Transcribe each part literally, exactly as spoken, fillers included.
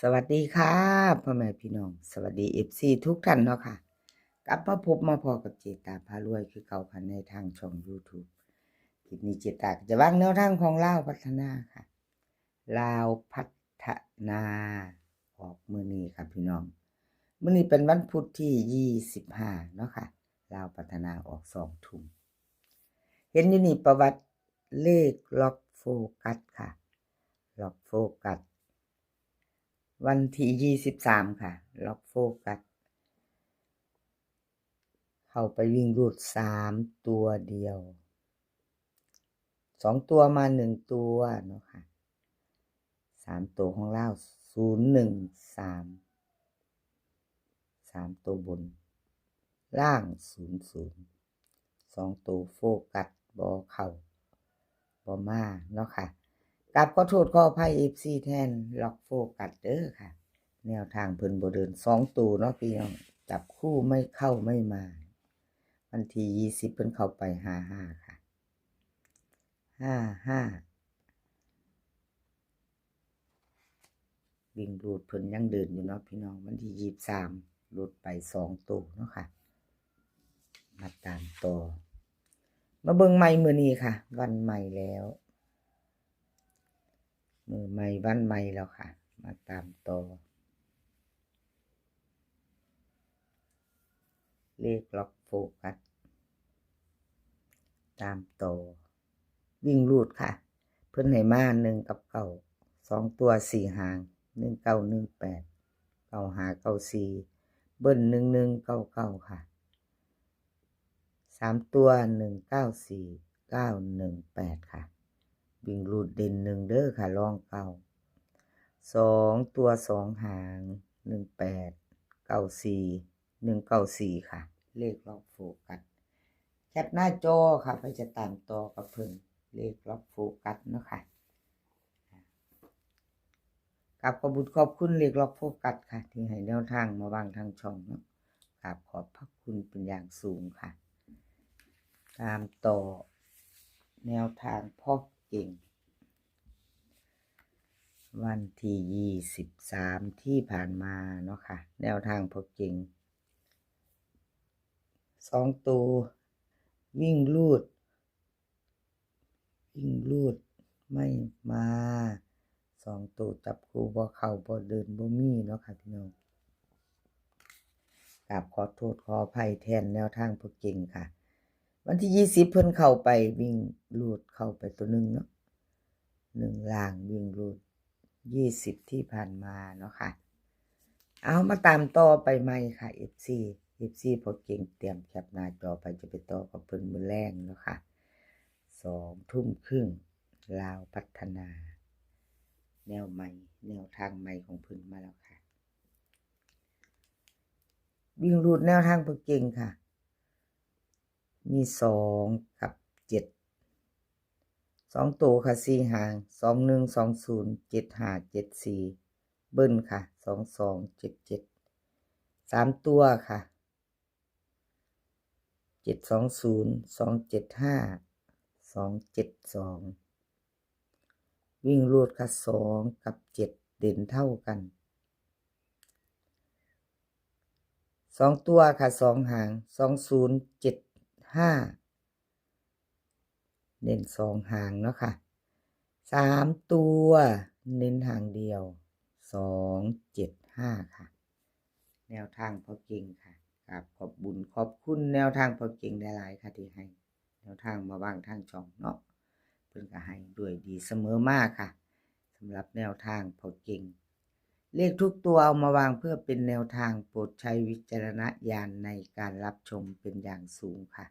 สวัสดีค่ะ พ่อแม่พี่น้อง สวัสดี เอฟซี ทุกท่านเนาะค่ะ กลับมาพบมาพ้อกับเจตาพารวยคือเก่าค่ะ ในทางช่อง YouTube คลิปนี้เจตาก็จะวางแนวทางของลาวพัฒนาค่ะ ลาวพัฒนา ออกมื้อนี้ค่ะพี่น้อง มื้อนี้เป็นวันพุธที่ยี่สิบห้าเนาะค่ะ ลาวพัฒนาออกสองทุ่ม เห็นอยู่นี่ประวัติเลขล็อกโฟกัสค่ะ ล็อกโฟกัส วันที่ยี่สิบสามค่ะ ล็อกโฟกัส เข้าไปวิ่งรูดสามตัวเดียว สองตัวมาหนึ่งตัวเนาะค่ะ สามตัวของลาว ศูนย์หนึ่งสาม สามตัวบน ล่าง ศูนย์ศูนย์ สองตัวโฟกัสบ่เข้าบ่มาเนาะค่ะ กราบขอโทษขออภัย เอฟซี แทนล็อกโฟกัสเด้อค่ะ แนวทางเพิ่นบ่เดินสองตัวเนาะพี่น้อง จับคู่ไม่เข้าไม่มา วันที่ยี่สิบเพิ่นเข้าไปห้าห้าค่ะ ห้าห้า วิ่งรูดเพิ่นยังเดินอยู่เนาะพี่น้อง วันที่ยี่สิบสาม รูดไปสองตัวเนาะค่ะ มาตามต่อ มาเบิ่งใหม่มื้อนี้ค่ะ วันใหม่แล้ว มื้อใหม่วันใหม่แล้วค่ะ มาตามต่อ เลขล็อกโฟกัส ตามต่อ วิ่งรูดค่ะ เพิ่นให้มาหนึ่งกับเก้า สองตัวสี่หาง หนึ่งเก้า หนึ่งแปด เก้าห้า เก้าสี่ เบิ้ล หนึ่งหนึ่ง เก้าเก้า ค่ะ สามตัว หนึ่งเก้าสี่ เก้าหนึ่งแปด ค่ะ วิ่งรูดเด่นหนึ่งเด้อค่ะ รองเก้า สองตัวสองหาง หนึ่งแปด เก้าสี่ หนึ่งเก้าสี่ ค่ะ เลขล็อกโฟกัส แคปหน้าจอค่ะ ไปจะตามต่อกับเพิ่น เลขล็อกโฟกัสเนาะค่ะ กราบขอบบุญขอบคุณเลขล็อกโฟกัสค่ะ ที่ให้แนวทางมาวางทางช่องเนาะ กราบขอบพระคุณเป็นอย่างสูงค่ะ ตามต่อแนวทางพ่อเก่ง วันที่ยี่สิบสามที่ผ่านมาเนาะค่ะ แนวทางพ่อเก่ง สองตัววิ่งรูด วิ่งรูดไม่มา สองตัวจับคู่บ่เข้าบ่เดินบ่มีเนาะค่ะพี่น้อง กราบขอโทษขออภัยแทนแนวทางพ่อเก่งค่ะ วันที่ยี่สิบเพิ่นเข้าไปวิ่งรูดเข้าไปตัวหนึ่งเนาะ หนึ่งล่างวิ่งรูด ยี่สิบที่ผ่านมาเนาะค่ะ เอามาตามต่อไปใหม่ค่ะ เอฟซี เอฟซี พ่อเก่งเตรียมแคปหน้าจอไปจะไปต่อกับเพิ่นมื้อแลงเนาะค่ะ สองทุ่มครึ่ง ลาวพัฒนา แนวใหม่ แนวทางใหม่ของเพิ่นมาแล้วค่ะ วิ่งรูดแนวทางพ่อเก่งค่ะ มีสองกับเจ็ด สองตัวค่ะ สี่หาง สองหนึ่ง สองศูนย์ เจ็ดห้า เจ็ดสี่ เบิ้ลค่ะ สองสอง เจ็ดเจ็ด สามตัวค่ะ เจ็ดสองศูนย์ สองเจ็ดห้า สองเจ็ดสอง วิ่งรูดค่ะ สองกับเจ็ด เด่นเท่ากัน สองตัวค่ะ สองหาง สองศูนย์ เจ็ดห้า เน้นสองหางเนาะค่ะ สามตัวเน้นหางเดียว สองเจ็ดห้า ค่ะ แนวทางพ่อเก่งค่ะ กราบขอบบุญขอบคุณแนวทางพ่อเก่งหลายๆค่ะ ที่ให้แนวทางมาวางทางช่องเนาะ เพิ่นก็ให้ด้วยดีเสมอมาค่ะ สำหรับแนวทางพ่อเก่ง เลขทุกตัวเอามาวางเพื่อเป็นแนวทาง โปรดใช้วิจารณญาณในการรับชมเป็นอย่างสูงค่ะ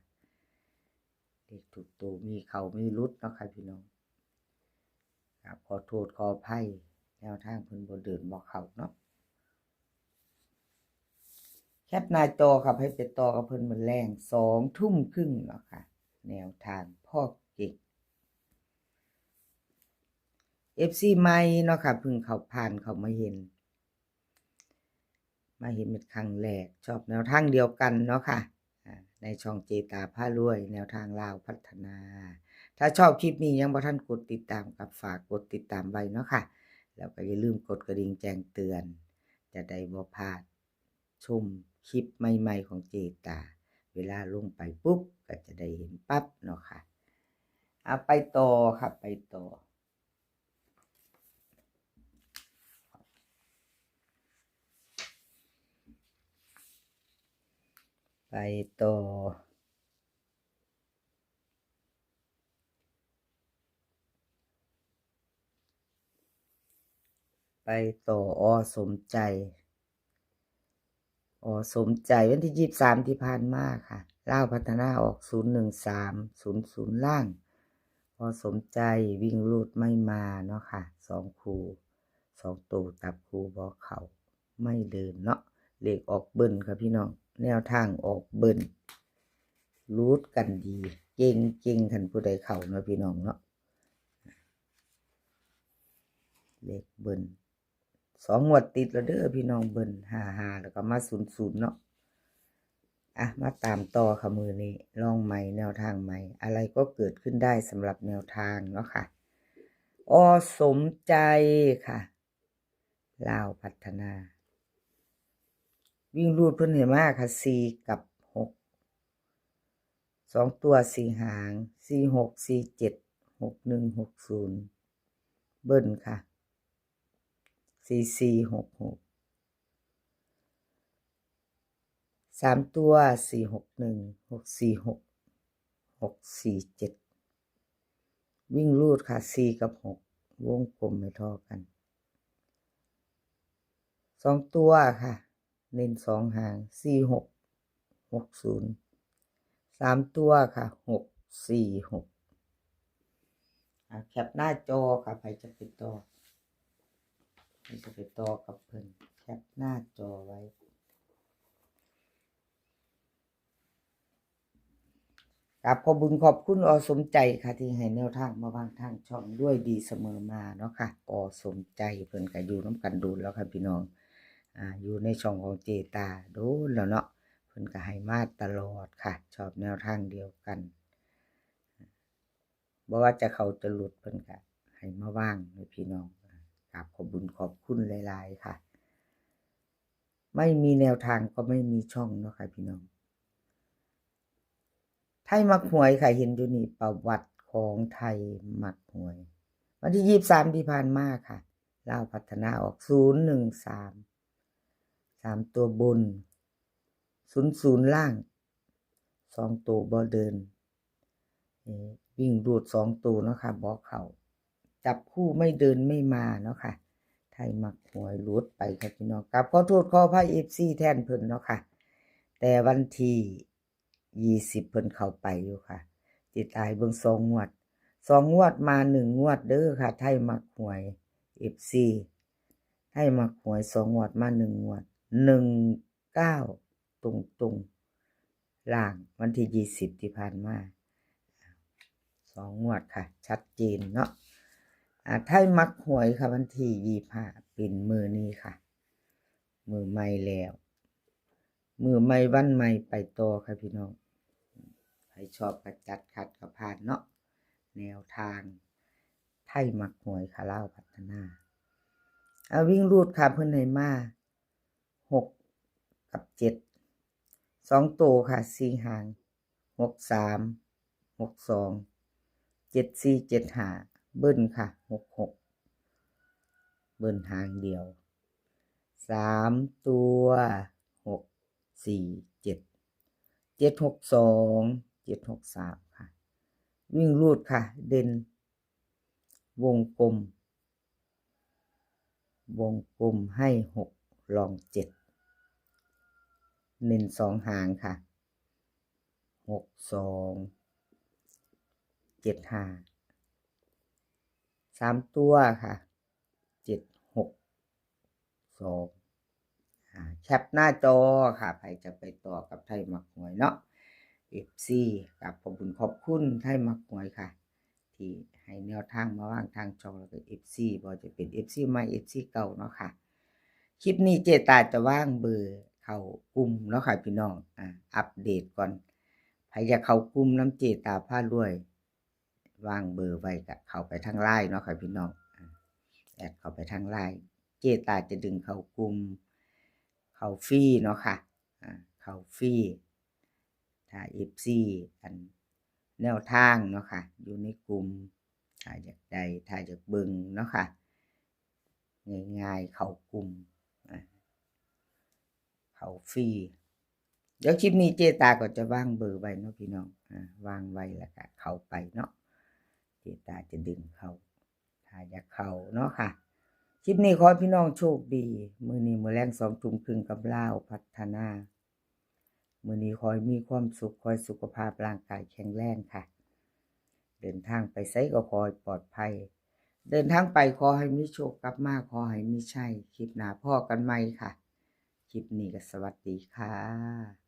เลขทุกตัวมีเข้ามีหลุดเนาะค่ะพี่น้อง ครับ ขอโทษขออภัย แนวทางเพิ่นบ่เดินบ่เข้าเนาะ แคปหน้าจอค่ะ ให้ไปต่อกับเพิ่นมื้อแลง สองทุ่มครึ่งเนาะค่ะ แนวทางพ่อเก่ง เอฟซี ใหม่เนาะค่ะ เพิ่งเข้าผ่านเข้ามาเห็น มาเห็นเป็นครั้งแรก ชอบแนวทางเดียวกันเนาะค่ะ อ่า ในช่องเจตาพารวย แนวทางลาวพัฒนา ถ้าชอบคลิปนี้ยังบ่ทันกดติดตามก็ฝากกดติดตามไว้เนาะค่ะ แล้วก็อย่าลืมกดกระดิ่งแจ้งเตือน จะได้บ่พลาดชมคลิปใหม่ๆของเจตา เวลาลงไปปุ๊บก็จะได้เห็นปั๊บเนาะค่ะ เอาไปต่อค่ะ ไปต่อ ไปต่อ ไปต่อ อ.สมใจ อ.สมใจ วันที่ยี่สิบสามที่ผ่านมาค่ะ ลาวพัฒนาออกศูนย์หนึ่งสาม ศูนย์ศูนย์ ล่าง อ.สมใจวิ่งรูดไม่มาเนาะค่ะ สองคู่ สองตัวจับคู่บ่เข้า ไม่เดินเนาะ เลขออกเบิ้ลค่ะพี่น้อง แนวทางออกเบิ้ล รูดกันดี เก่งๆ คันผู้ใดเข้าเนาะพี่น้องเนาะ เลขเบิ้ล สองงวดติดแล้วเด้อพี่น้อง เบิ้ล ห้าห้า แล้วก็มา ศูนย์ศูนย์ เนาะ อ่ะ มาตามต่อค่ะ มื้อนี้ลองใหม่ แนวทางใหม่ อะไรก็เกิดขึ้นได้สำหรับแนวทางเนาะค่ะ อ.สมใจค่ะ ลาวพัฒนา วิ่งรูดเพิ่นให้มาค่ะ สี่ กับ หก สองตัว สี่ หาง สี่ หก สี่ เจ็ด หก หนึ่ง หก ศูนย์ เบิ้ลค่ะ สี่ สี่ หก หก สามตัว สี่ หก หนึ่ง หก สี่ หก หก สี่ เจ็ด วิ่งรูดค่ะ สี่ กับ หก วงกลมให้เท่ากัน สองตัวค่ะ เน้นสองหาง สี่ หก หก ศูนย์ สามตัวค่ะ หก สี่ หก อ่ะ แคปหน้าจอค่ะ ใครจะไปต่อ ใครจะไปต่อกับเพิ่น แคปหน้าจอไว้ ครับ ขอบบุญขอบคุณ อ.สมใจค่ะ ที่ให้แนวทางมาบางทางช่องด้วยดีเสมอมาเนาะค่ะ อ.สมใจเพิ่นก็อยู่นำกันโดนแล้วค่ะพี่น้อง อ่า อยู่ในช่องของเจตาโดนแล้วเนาะ เพิ่นก็ให้มาตลอดค่ะ ชอบแนวทางเดียวกัน บ่ว่าจะเข้าจะหลุดเพิ่นก็ให้มาว่างให้พี่น้อง กราบขอบบุญขอบคุณหลายๆค่ะ ไม่มีแนวทางก็ไม่มีช่องเนาะค่ะพี่น้อง ไทยมักหวยค่ะ เห็นอยู่นี่ ประวัติของไทยมักหวย วันที่ยี่สิบสามที่ผ่านมาค่ะ ลาวพัฒนาออก ศูนย์หนึ่งสาม สามตัวบน ศูนย์ศูนย์ ล่าง สองตัวบ่เดิน เอ่อ วิ่งรูดสองตัวเนาะค่ะ บ่เข้า จับคู่ไม่เดินไม่มาเนาะค่ะ ไทยมักหวยหลุดไปค่ะพี่น้อง กราบขอโทษขออภัย เอฟซี แทนเพิ่นเนาะค่ะ แต่วันที่ยี่สิบเพิ่นเข้าไปอยู่ค่ะ เจตาให้เบิ่งสองงวด สองงวดมาหนึ่งงวดเด้อค่ะ ไทยมักหวย เอฟซี ไทยมักหวยสองงวดมาหนึ่งงวด หนึ่งเก้า ตรงๆ ล่าง วันที่ยี่สิบที่ผ่านมา สองงวดค่ะ ชัดเจนเนาะ อ่า ไทยมักหวยค่ะ วันที่ยี่สิบห้า เป็นมื้อนี้ค่ะ มื้อใหม่แล้ว มื้อใหม่วันใหม่ไปต่อค่ะพี่น้อง ใครชอบก็จัด ขัดก็ผ่านเนาะ แนวทาง ไทยมักหวยค่ะ ลาวพัฒนา อ่า วิ่งรูดค่ะ เพิ่นให้มา หก กับ เจ็ด สองตัวค่ะ สี่ หาง หก สาม หก สอง เจ็ด สี่ เจ็ด ห้า เบิ้ลค่ะ หก หก เบิ้ลหางเดียว สาม ตัว หก สี่ เจ็ด เจ็ด หก สอง เจ็ด หก สาม ค่ะ วิ่งรูดค่ะ เด่น วงกลม วงกลมให้ หก รอง เจ็ด เน้นสองหางค่ะ หก สอง เจ็ด ห้า สามตัวค่ะ เจ็ด หก สอง อ่า แคปหน้าจอค่ะ ใครจะไปต่อกับไทยมักหวยเนาะ เอฟซี กราบขอบคุณขอบคุณไทยมักหวยค่ะ ที่ให้แนวทางมาว่างทางช่อง แล้วก็ เอฟซี บ่ว่าจะเป็น เอฟซี ใหม่ เอฟซี เก่าเนาะค่ะ คลิปนี้เจตาจะว่างเบอร์เข้ากลุ่มเนาะค่ะพี่น้อง อ่า อัปเดตก่อน ใครอยากเข้ากลุ่มนำเจตาพารวย ว่างเบอร์ไว้ก็เข้าไปทางไลน์เนาะค่ะพี่น้อง อ่า แอดเข้าไปทางไลน์ เจตาจะดึงเข้ากลุ่ม เข้าฟรีเนาะค่ะ อ่า เข้าฟรี ถ้า เอฟซี อันแนวทางเนาะค่ะ อยู่ในกลุ่ม ถ้าอยากได้ ถ้าอยากเบิ่งเนาะค่ะ ง่ายๆ เข้ากลุ่ม อ่า เข้าฟรี เดี๋ยวคลิปนี้เจตาก็จะวางเบอร์ไว้เนาะพี่น้อง อ่า วางไว้แล้วก็เข้าไปเนาะ เจตาจะดึงเข้า ถ้าอยากเข้าเนาะค่ะ คลิปนี้ขอให้พี่น้องโชคดี มื้อนี้มื้อแลงสองทุ่มครึ่งกับลาวพัฒนา มื้อนี้ขอให้มีความสุข ขอให้สุขภาพร่างกายแข็งแรงค่ะ เดินทางไปไสก็ขอให้ปลอดภัย เดินทางไปขอให้มีโชค กลับมาขอให้มีชัย คลิปหน้าพ้อกันใหม่ค่ะ คลิปนี้ก็สวัสดีค่ะ